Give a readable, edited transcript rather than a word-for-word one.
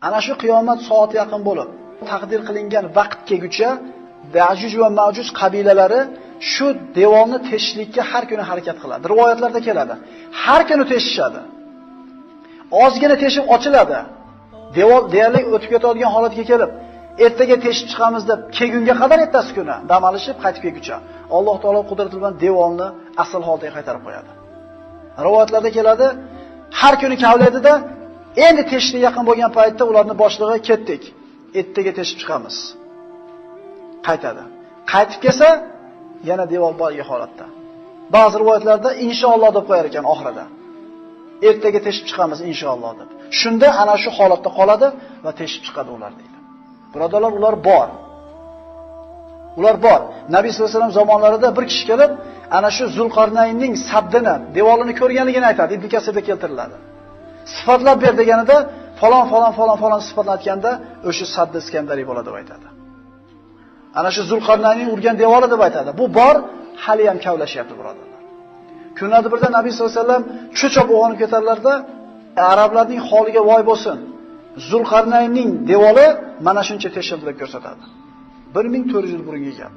Ana shu qiyomat soati yaqin bo'lib, taqdir qilingan vaqt kelguncha Yajuj va Majuj qabilalari shu devorni teshishlikka har kuni harakat qiladi. Rivoyatlarda keladi. Har kuni teshishadi. Ozgina teshib ochiladi. Devor deyarli o'tib ketadigan holatga kelib, ertaga teshib chiqamiz deb kelgunga qadar ertasi kuni dam olishib qaytib kelguncha Alloh taolo qudrati bilan devorni asl holatiga qaytarib qo'yadi. Rivoyatlarda keladi, har kuni kavlaydida, endi teshikka yaqin bo'lgan paytda ularning boshlig'i ketdik. Ertaga teshib chiqamiz. Qaytadi. Qaytib kelsa, yana devor boyagi holatda. Ba'zi rivoyatlarda inshaalloh deb qo'yar ekan oxirida. Ertaga teshib chiqamiz inshaalloh deb. Shunda ana shu holatda qoladi va teshib chiqadi ular deydi. Birodarlar, ular bor. Ular bor. Nabiy sollallohu alayhi vasallam zamonlarida bir kishi kelib, ana shu Zulqarnaynning saddini, devorini ko'rganligini aytadi. Ibn Kasirda keltiriladi. Sifatlab ber deganida falon falon falon falon sifatni aytganda o'sha saddi Iskandariy bo'ladi deb aytadi. Ana shu Zulqarnaynning urgan devori deb aytadi. Bu bor, hali ham kavlashyapti birodarlar. Kunlarda birda Nabiy sollallohu alayhi vasallam cho'chib uyg'onib ketarlarda, arablarning holiga voy bo'lsin. Zulqarnaynning devori mana shuncha teshildi deb ko'rsatadi. 1400 yil burungi gap.